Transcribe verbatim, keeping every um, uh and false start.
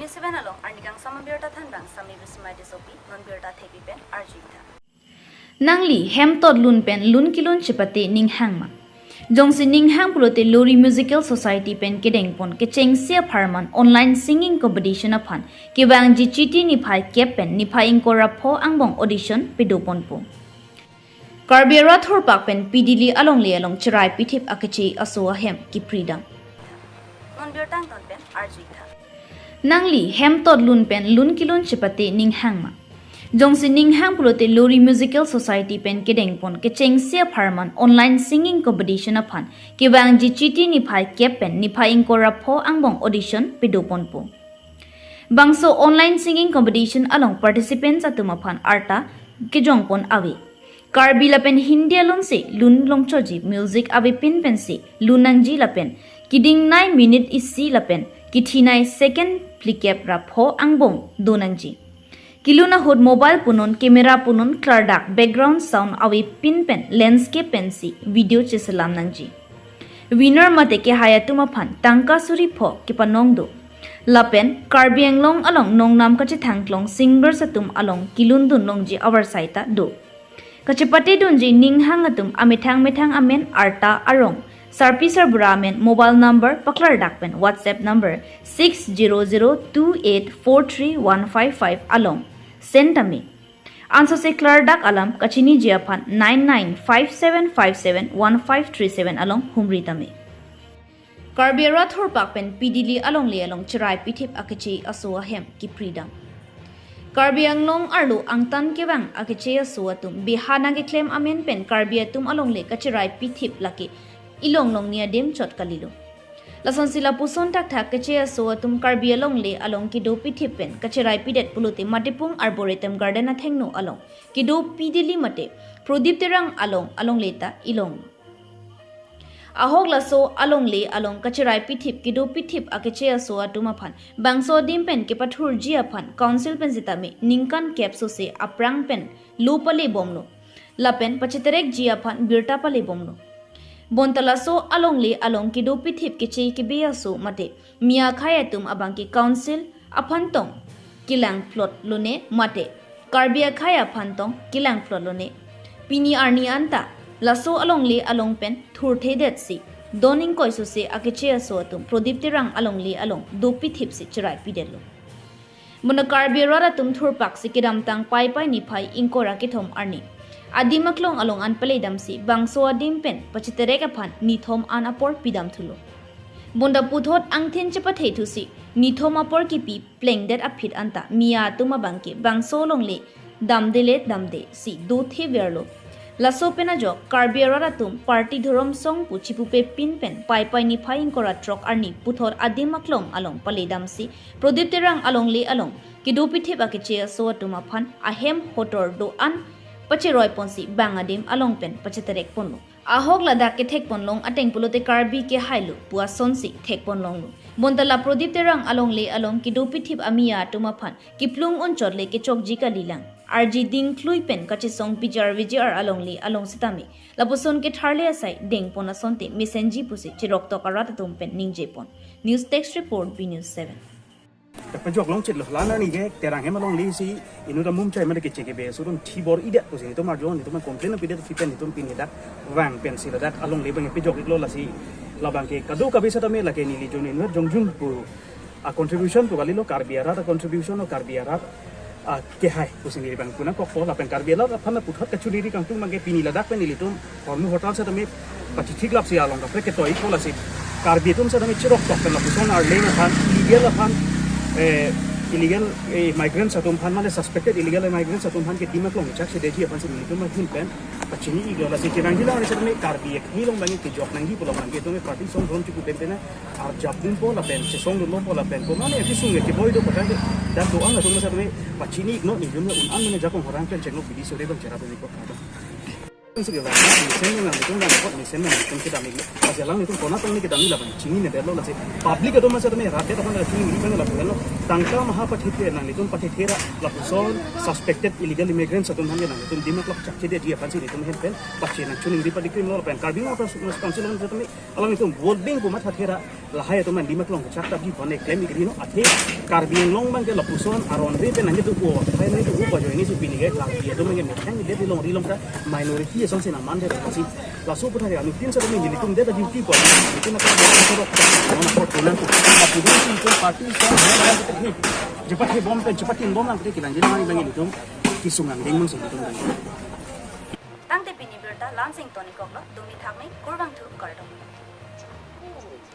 Seven along arni kangsam abirta thanbang Sami Bismai Tissopi, non birta thepi pen arju-ik tha. Nangli hem tot lun pen lun kelun chepate ning hang ma? Jongsi ning hang pulote Lori Musical Society pen kedengpon kechengsi apharman online singing competition aphan kevangji Chiti niphai kep pen niphai ingkoi ra pho angbong audition padoponpo. Karbi arat thurpak pen P D L alongle along cherai pithip akeche aso ahem kepridam. Non birta angton pen arju-ik tha. Nangli hem tot lun pen lun kelun chepate ning hang ma? Jongsi ning hang pulote Lori Musical Society pen kedengpon kechengsi apharman online singing competition aphan kevangji Chiti niphai kep pen niphai ingkoi ra pho angbong audition padoponpo. Bangso online singing competition along participants atum aphan arta kejongpon ave. Karbi lapen Hindi alun si lun longchotji music avepin pensi lun nangji lapen keding nai minute isi lapen kethenei second phlikep ra pho angbong do nangji. Kelun ahut mobile punon, camera punon, klardak background sound avepin pen landscape pensi video cheselam nangji. Winner mate kehai atum aphan tangka suri pho kepanong do. Lapen Karbi Anglong along nongnam kachethangklong singers atum along kelundun longji avarsai ta do. Kachepatedunji ning hang atum amethang methang amen, arta, arong, sarpi sarbura amen, mobile number paklardak pen WhatsApp number six zero zero two eight four three one five five along send tame. Ansose klardak alam kachiniji aphan nine nine five seven five seven one five three seven along humri tame. Karbi arat thurpak pen P D L alongle along cherai pithip akeche aso ahem kepridam. Karbi Anglong arlo angtan kevang akeche aso atum beha nangkeklem amen pen Karbi atum alongle kacherai pithip lake ilong longni adim chot kalilo. Lasonsi lapuson thakthak keche aso atum Karbi alongle along kedo pithip pen kacherai pidet pulote Matipung Arboretum Garden athengno along kedo P D L mate Prodip Terang along alongle ta ilong. Ahok laso alongle along kacherai pithip kedo pithip akeche aso atum aphan bangso adim pen kepathurji aphan council pen sitame ningkan kep sose aphrang pen lo palebomlo. Lapen pacheterekji aphan birta palebomlo. Bonta laso alongle along kedo pithip keche kebe aso mate miya akhai atum abangke council aphan tong kelang plot lone mate Karbi akhai aphan tong kelang plot lone. Pini arni anta laso alongle along pen thurthedetsi don ingkoi sose akeche aso atum Prodip Terang alongle along do pithipsi cherai pidetlo. Bonta Karbi arat atum thurpaksi kedamtang Paipai niphai ingkoi ra kethom arni adim aklong along an paledamsi bangso adim pen pacheterek aphan nithom an apor pidam thulo. Bonta puthot angthin chepathe thusi nithom apor kepi plengdet aphi anta miya atum abangke bangso alongle damdele damdesi dothe verlo. Laso pen ajok Karbi arat atum party dhorom song pu chipupe pin pen Paipai niphai ingkoi ra throk arni puthot adim aklong along paledamsi Prodip Terang alongle along kedo pithip akeche aso atum aphan ahem hotor do-an pacheroiponsi bang adim along pen pacheterekponlo. Ahok ladak kethekponlong ateng pulote Karbi kehailo pu asonsi thekponlonglo. Bonta la Prodip Terang alongle along kedo pithip amiya atum aphan kiplung unchot le kechokji kalilang. Arji dingklui pen kachesong P G R V G R alongle along sitame lapuson ketharle asai dengpon asonte mesenji pusi chiroktok arat atum pen ningjepon. News Desk Report, B News seven. Kapajok longchitlo, la arni ke Terang hem alongle si inut amum chai mane keche kebe aso atum thibor idet pusi netum arjon, netum complain pidet, phi pen netum pini dak vang pensi ladak alongle abang pejok-iklo. Lasi labang ke kadokave setame lake neli jun inut jongjung pu a contribution pu kalilo, Karbi arat a contribution o Karbi arat a kehai pusi neli abang kunang kokpo. Lapen Karbi arat aphan puthot kachuniri kangtung abangke pini ladak pen nelitum hormu hotel setame pachithik lapsi along kaprek ketoi-ikpo. Lasi Karbi atum setame chiroktok pen lapuson arleng aphan, illegal aphan, eh, illegal, eh, migrants atum aphan, mane suspected illegal migrants atum aphan kedim aklong chaksedeji aphansi nelitum ahin pen pachini-iklo. Lasi kevangji lang setame Karbi akhei along abangke kejok nangji pu along abangke itum party song dhorom chipupe pen arjap dunpo lapen chesong dunpo lapen ko mane kisung ke keboi do pakai dan do-an atum setame pachini-iknon, nelitum un-an mane jakong horang pen chenglo, bidi sore abang cherap ni ko. Sigi ba, mesen nanglitum dam apot mesen nanglitum kedam iklo. Lasi alanglitum konat tangni kedam ik lapen chinine detlo, lasi public atum masa tame rat det aphan chinine iklo, lapen lo tangka maha pathethe nanglitum pathethe ra lapuson suspected illegal immigrants atum aphan nanglitum Dima Hasao chakche detji aphansi nelitum ahin pen pachenang chuningri padi krim lo pen Karbi Anglong Autonomous Council atum tame alanglitum vote bank pu mathathe ra lahai atum an Dima Hasao kachak tapji aphan klem ik rino, athe Karbi Anglong abang ke lapuson aron re pen nangkedo-o, lahai nangkedo-o pajoine si pini ke Karbi atum abang ke methang det ri longri long ta minority asonsi nangman det, lasi laso aputhak ke anuttin setame nelitum det duty ko, nelitum akan det serok non apor tulang ko, apu dun si ko party sa, jepathe bom pen jepathe bom nang te kilang jin mani abang nelitum kesung angdeng mang si nelitum. Tangte pini birta la-ansi ingtonikoklo, dumi thakmi, kurvangthu kardom.